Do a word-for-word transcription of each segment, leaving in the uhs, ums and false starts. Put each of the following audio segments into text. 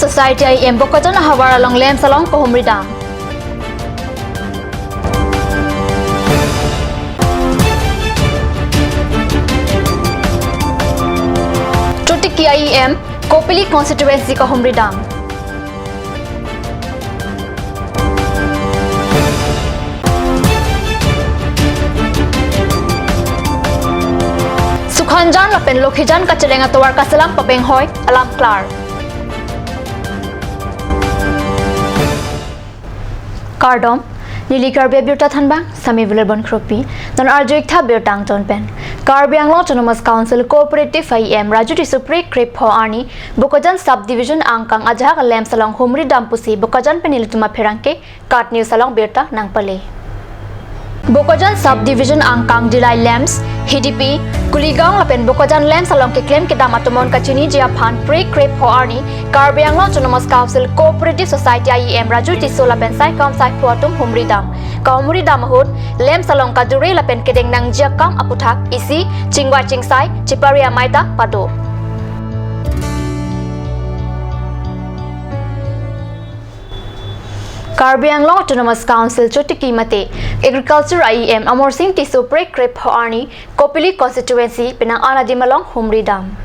Society I E M Bokajan ahavar along lamps along kahumri dam. Chotiki I E M Kopili constituency kahumri dam. Sukhanjan lapen Lokhijan kacheleng atovar kaselam pabenghoi alam klar. Kardom, neli Karbi Abirta thanbang, Sami Vilebon Kropi, non arju-ik tha birta angton pen. Karbi Anglong Autonomous Council Cooperative I E M Raju Tisso prekre pho arni Bokajan Subdivision angkang ajahak lamps along humri dam pusi Bokajan pen nelitum apherangke KAT News along birta nangpale. Bokajan Subdivision angkang Dillai lamps, Hidipi, Kuligaon lapen Bokajan lamps along keklem kedam atomon kachiniji aphan prekre pho arni Karbi Anglong Autonomous Council Cooperative Society I E M Raju Tisso lapen saikam saiphu atum humri dam. Kahumri dam ahut lamps along kadure lapen kedeng nangji akam aputhak isi chingvai chingsai chipari amei ta pado. Karbi Anglong Autonomous Council Chotiki mate Agriculture I E M Amarsing Tisso prekre pho arni Kopili constituency penang an adim along humri dam.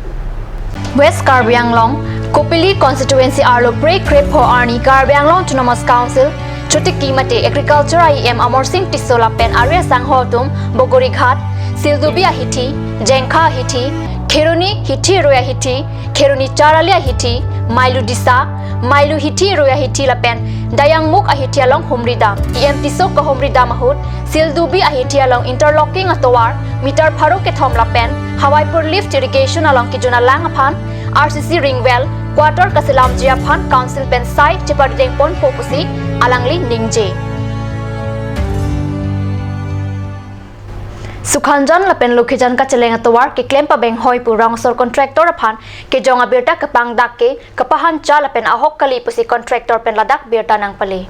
West Karbi Anglong Kopili constituency arlo prekre pho arni Karbi Anglong Autonomous Council Chotiki mate Agriculture I E M Amarsing Tisso lapen ari asangho atum Bogorighat, Sildubi ahithi, Jengkha ahithi, Kheroni hithi roi ahithi, Kheroni Charali ahithi, Mailu Disa, Mailu hithi roi ahithi lapen Dayangmukh ahithi along humri dam. E M Tisso kahumri dam ahut Sildubi ahithi along interlocking atovar meter pharo kethom lapen Hawaipur lift irrigation along kejun alang aphan R C C ring well quarter kaselamji aphan council pen sai chepadengponpo pusi alangli ningje. Sukhanjan lapen Lokhijan kacheleng atovar keklem pabenghoi pu rongso contractor aphan kejong abirta kepangdak ke kapahancha lapen ahok kali pusi contractor pen ladak birta nangpale.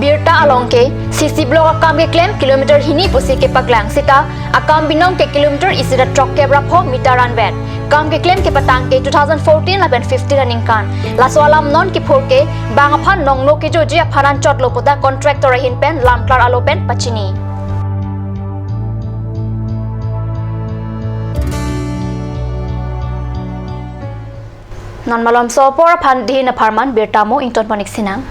Birta along ke C C block akam keklem kilometer hini pusi kepaklang sita akam binong ke kilometer isi ra throkkep ra pho meter anvet. Kam keklem kepatang ke two thousand fourteen lapen fifteen aningkan. Laso alam non kiphur ke bang aphan nongno kejoji aphan anchot lo puta contractor ahin pen lamklar alo pen pachini. Non malomso apor aphan dhin apharman birta mo ingtonpon-ik sinang.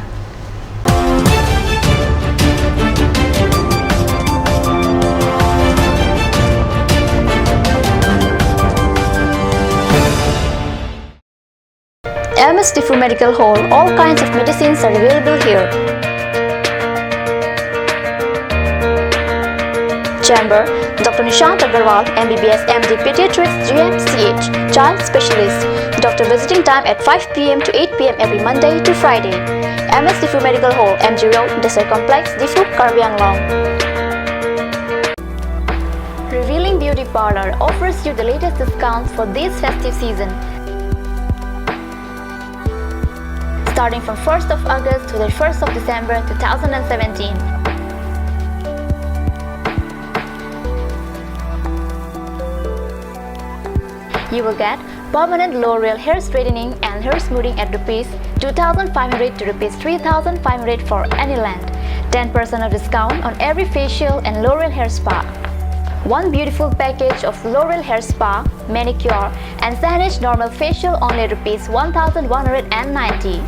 M S Diphu Medical Hall, all kinds of medicines are available here. Chamber, Doctor Nishant Agarwal, M B B S, M D, Pediatrics, G M C H, Child Specialist. Doctor visiting time at five P M to eight P M every Monday to Friday. M S Diphu Medical Hall, M G Road, Desai Complex, Diphu, Karbi Anglong. Revealing Beauty Parlor offers you the latest discounts for this festive season. Starting from first of August to the first of December two thousand and seventeen. You will get permanent L'Oreal hair straightening and hair smoothing at rupees two thousand five hundred to rupees three thousand five hundred for any length. Ten percent of discount on every facial and L'Oreal hair spa. One beautiful package of L'Oreal hair spa, manicure, and Saneesh normal facial only rupees one thousand one hundred and ninety.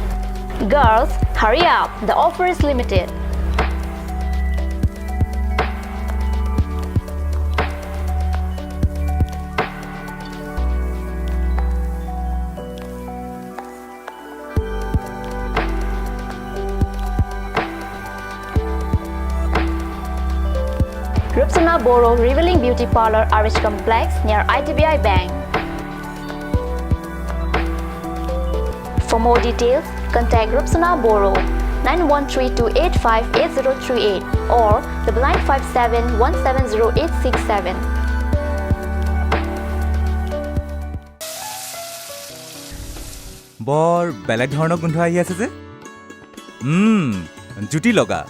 Girls, hurry up, the offer is limited. Rupsona Boro Revealing Beauty Parlor, R H Complex, near I D B I Bank. For more details, contact Rupsona Boro, nine one three two eight five eight zero three eight or double nine five seven one seven zero eight six seven. বৰ বেলেগ ধৰণৰ গোন্ধ আহি আছে যে। উম, জুতি লগা।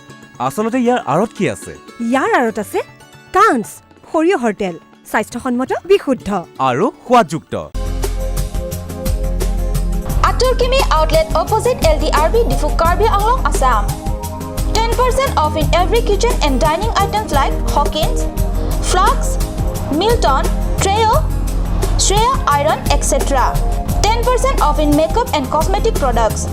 আচলতে ইয়াৰ আঁৰত কি আছে? ইয়াৰ আঁৰত আছে কাঞ্চ, সৰিয়হৰ তেল, স্বাস্থ্যসন্মত, বিশুদ্ধ। আৰু সোৱাদযুক্ত। At Turkimi outlet opposite L D R B Diphu, Karbi Anglong, Assam. Ten percent off in every kitchen and dining items like Hawkins, Flask, Milton, Trio, Shreya Iron, et cetera. Ten percent off in makeup and cosmetic products.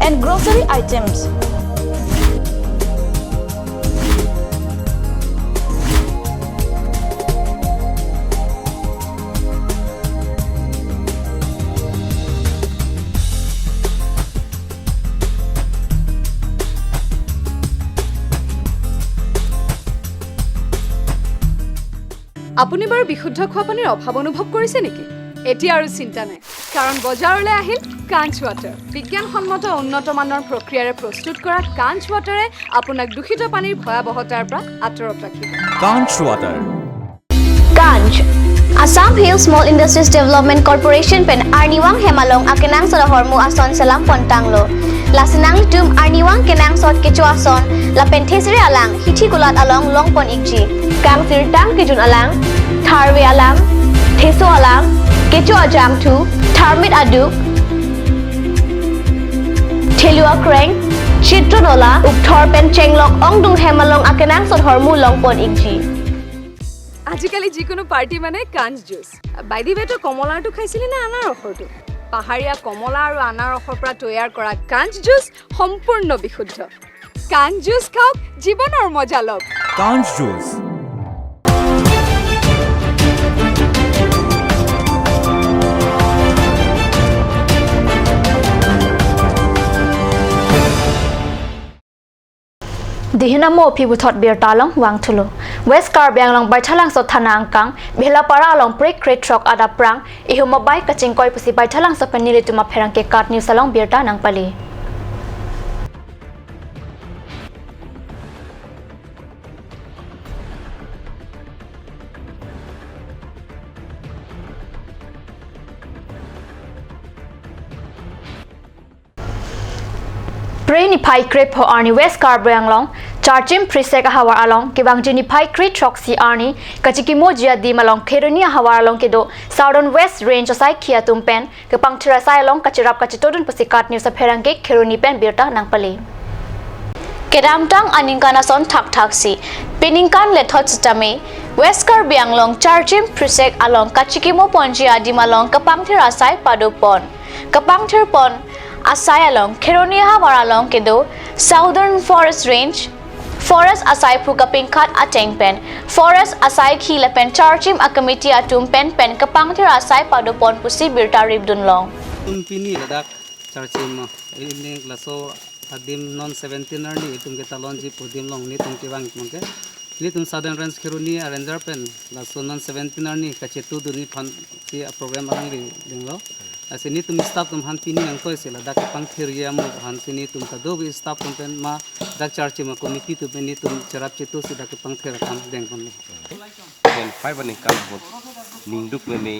And grocery items. আপুনি বাৰু বিশুদ্ধ খোৱা পানীৰ অভাৱ অনুভৱ কৰিছে নেকি? এতিয়া আৰু চিন্তা নাই, কাৰণ বজাৰলৈ আহিল কাঞ্চ ৱাটাৰ। বিজ্ঞানসন্মত উন্নত মানৰ প্ৰক্ৰিয়াৰে প্ৰস্তুত কৰা কাঞ্চ ৱাটাৰে আপোনাক দূষিত পানীৰ ভয়াৱহতাৰ পৰা আঁতৰত ৰাখিব। Kanch Water. Kanch, Assam Hill Small Industries Development Corporation pen arnivang hem along akenangsot ahormu ason selam pon tanglo. Lasi nanglitum arnivang kenangsot kecho ason lapen thesere alang hithi kulat along long pon ikji. Kang sirtang kejun alang, tharve alang, theso alang, kecho ajangthu, tharmit aduk, thelu akreng, chitro nola, ukthor pen chenglok ongdung hem along akenangsot hormu long pon ikji. আজিকালি যিকোনো পাৰ্টি মানে কাঞ্চ juice. By the ৱে, তই কমলাৰটো খাইছিলি নে আনাৰসৰটো? পাহাৰীয়া কমলা আৰু আনাৰসৰ পৰা তৈয়াৰ কৰা কাঞ্চ জুচ সম্পূৰ্ণ বিশুদ্ধ। কাঞ্চ জুচ খাওক, জীৱনৰ মজা লওক। Kanch Juice. Dihina mo phi buthot birta along vangthulo. West Karbi Anglong Baithalangso thana angkang Bhelapara along prekre throk adap prang ihum abai kachingkoi pusi Baithalangso pen nelitum apherangke KAT News along birta nangpali. Phre niphai krepho arni West Karbi Anglong Charchim Phrisek ahavar along kevangji niphai kre throksi arni kachikimoji adim along Kheroni ahavar along kedo Southern West Range asaikhi atum pen kepangthir asai along kachirap kachitodun pusi KAT News apherangke Kheroni pen birta nangpali. Kedamtang aningkan ason thakthaksi, peningkan lethot sitame West Karbi Anglong Charchim Phrisek along kachikimo ponji adim along kepangthir asai padopon. Kepangthir pon asai along Kheroni ahavar along kedo Southern Forest Range, Forest asaiphu kapingkat ateng pen Forest asaikhi lapen Charchim a-committee atum pen pen kepangthir asai padopon pusi birta ripdunlong. Itum pini ladak Charchim, eh, evening laso adim non seventeen arni itum ketalonji pu adim along nelitum kevang itum ke. Nelitum Southern Range Kheroni a-ranger pen laso non seventeen arni kachetudunji aphan si a-program alangli denglo. Lasi nelitum staff atum aphan pini angkoi si ladak kepangthirji amu aphan si nelitum kadokave staff atum pen ma dak Charchim a-committee atum pen nelitum cherap chetu si dak kepangthir akam dengponlo. Two thousand five aningkan ahut ningduk meme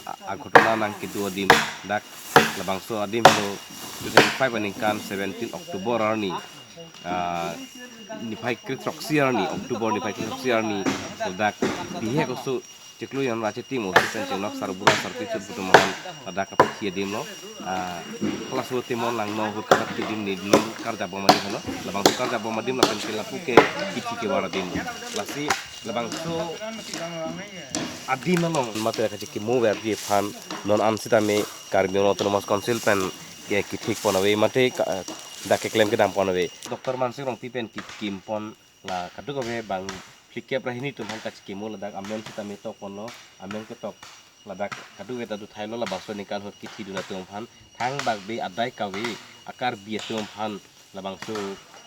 a, a ghotona nangkedo adim dak labangso adim helo two thousand five aningkan seventeen October arni, ah, niphai kre throksi arni, October niphai kre throksi arni dak bihek oso chiklo yon rache tim oso pen chenglok sarbura sarpi chut butum aman dak kapathi adim lo, ah, kelas lo tim on langno ahut kapathi adim ne non karjabom adim helo, labangso karjabom adim lapen ke lapu ke kithi kevar adim. Lasi labangso adim along mate kachikimo verji aphan non an sitame Karbi Anglong Autonomous Council pen ke kithik pon ave mate ka, dak keklem kedam pon ave. Doctor Mansing Rongpi pen kikim pon la kadokave bang phlikep ra hini atum aphan kachikimo ladak amen sitame tok ponlo, amen ketok ladak kadokave ta dothailo labangso aningkan ahut kithidun atum aphan thangbak be adai kave a-Karbi atum aphan labangso,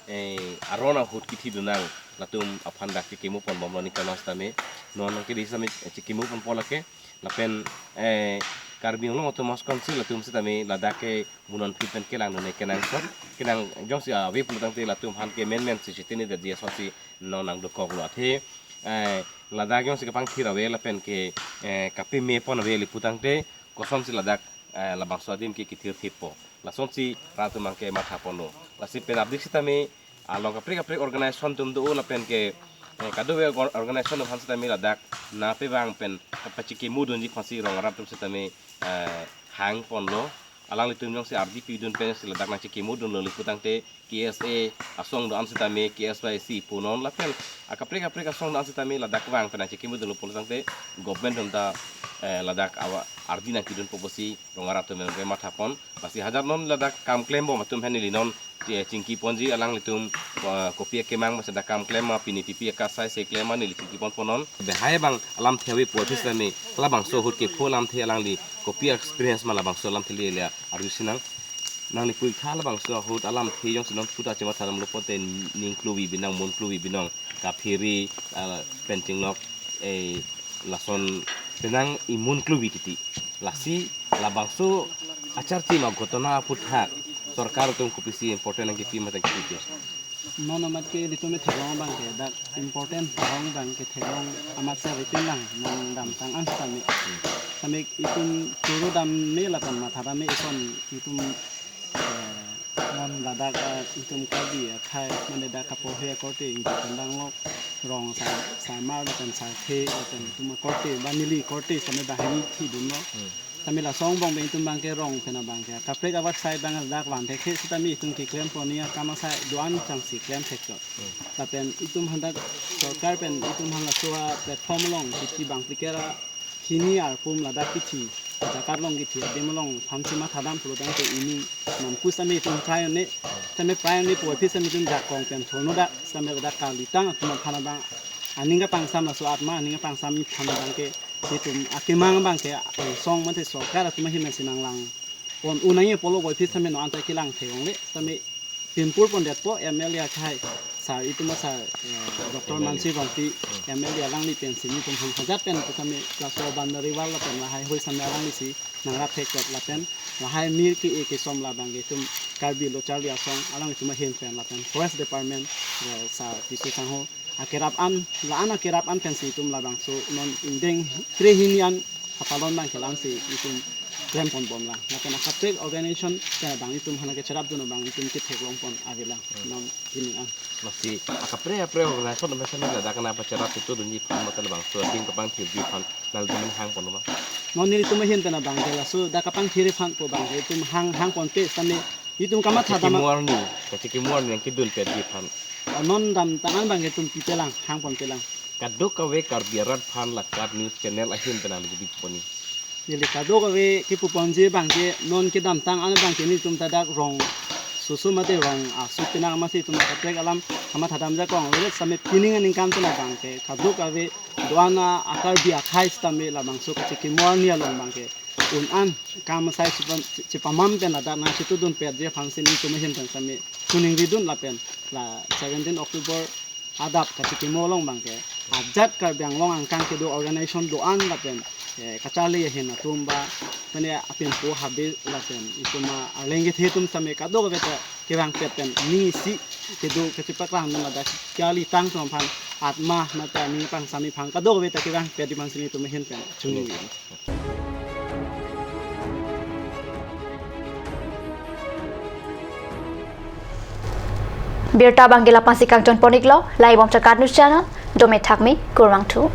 eh, aron ahut kithidun nang latum aphan dak chikimo ponbomlo aningkan sitame non nangkedi sitame chikimo ponpo lake lapen, eh, Karbi Anglong Autonomous Council atum sitame ladak ke munon phit pen kelangdun kenangsot kenang jongsi ave pulotangte latum aphan ke amendment si chitini daji asonsi non nangdokoklo athe, eh, ladak jongsi kepangthir ave lapen ke, eh, kapeme pon ave le putangte kosonsi ladak, eh, labangso adim ke kithir thippo. Lasonsi rat atum abangke matha ponlo. Lasi pen abdik sitame Along kaprek kaprek organization atum do lapen ke, eh, kadokave orga-, organization atum aphan sitame ladak nangpevang pen kapachekimudunji aphansi rong arat atum sitame, eh, hangponlo. Alanglitum jongsi ardi pidun pensi ladak nangchekimudunlo pu tangte K S A asong do-an sitame, K S Y C punon lapen akaprek kaprek asong do-an sitame ladak vang pen nangchekimudunlo pulo tangte government atum ta, eh, ladak awa ardi nangpidunpo pusi rong arat atum pen mathapon. Lasi hajat non ladak kam klembom atum aphan neli non, eh, chingkiponji, alanglitum, eh, kopi akemang masi dak kam klem ma, pini pipi akasai se klem ma neli chingkiponpo non. Lahai abang alamthe ave puvoiphit sitame, labangso ahut kepho alamthe alangli kopi experience ma labangso alamthe le le arjusinang. Nangli puitha labangso ahut alamthe jongsi non puta chemathadamlo pulote ning kluvi binong, mun kluvi binong, kaphere, ah, pen chinglok, eh, lason penang imun kluvi titi. Lasi labangso acharchi ma ghotona aphuthak sorkar atum kopisi important nangkipi mate kipi? Non amat ke ilitum theklong abang ke dak important theklong abang ke theklong amat sa ritin lang non damtang an sitame. Sitame itum choro dam me lapen mathadam me ikon itum, eh, non ladak, eh, itum Karbi akhei mane dak kapohe akorte ingkoi pen danglok rong sa, samar lapen sarthe lapen itum akorte ba neli korte sitame banghini thidunlo. Sitame laso angbong pen itum abang ke rong pen abang ke kaprek avat sai abang dak van thekthe sitame itum keklempon ni akam asai do-an changsi klem thekchot. Lapen itum aphan dak sorkar pen itum aphan laso a-platform along kithi bang pikera hini arpum ladak kithi, jakat along kithi adim along aphansi mathadam pulo tangte ining namku sitame itum prai un-e, sitame prai un-e puvoiphit sitame itum jakong pen thurno dak sitame ladak kalitang atum aphan abang aning kapangsam laso atma aning kapangsam aphan abang ke itum akemang abang ke, eh, song mate sorkar atum ahin nangsi nanglangpon un-e pulo puvoiphit sitame non anta kelang theklongle sitame pimpur pondetpo M L A akhei sar itum sar, eh, Doctor M L A. Mansing Rongpi, M L A alangli pensi itum aphan hajat pen sitame laso boundary wall lapen lahai hoi sitame alanglisi nangrap thekchot lapen lahai mir ke-e kesom labang ke itum Karbi Lo Charli Asong alanglitum ahin pen lapen Forest Department, eh, sar Tisso Sangho akerap an, la-an akerap an pensi itum labangso non ingdeng krehini an apalon abang ke la-ansi itum klemponbom lang. Lapen akaprek organization pen abang itum aphan kecherapdun abang itum ketheklongpon avelang. Non pini an. Lasi akaprek kaprek organization atum sitame ladak nangpacherap chitudunji aphan mate labangso adim kapangthirji aphan nanglitum hangpon ma? Non nelitum ahin pen abang ke laso dak kapangthir aphan pu abang ke itum hang, hangponpe sitame itum kamathadam. Kachekimo arni, kachekimo arni nangkedunpetji aphan. Oh, non damtang an abang ke itum pipelang, hangponpelang. Kadokave Karbi arat aphan la KAT News Channel ahin pen nangli kepiponi? Neli kadokave kepuponji abang ke non kedamtang an abang ke nelitum ta dak rong soso mate rong asuk penang masi itum akaprek alam kamathadam jakong. Lapen sitame pining aningkan pen abang ke kadokave do-an a-Karbi akhei sitame labangso kachekimo arni along abang ke un-an kam asai chepam-, chepamam pen ladak nangchitudunpetji aphansi nelitum ahin pen sitame choningridun lapen la seventeen October adap kachekimo along abang ke ajat Karbi Anglong angkang kedo organization do-an lapen, eh, kacharli ahin atum ba mane apinpo habe lapen itum arleng kethe atum sitame kadokave ta kevangpet pen ningsi kedo kachepaklangdun ladak kalitang atum aphan atma mate aning kapangsam aphan kadokave ta kevangpetji aphansi nelitum ahin pen choningri. Birta abang ke la-ansi kangtonpon-iklo, lahai bom KAT News Channel, dome thakme, kurvangthu.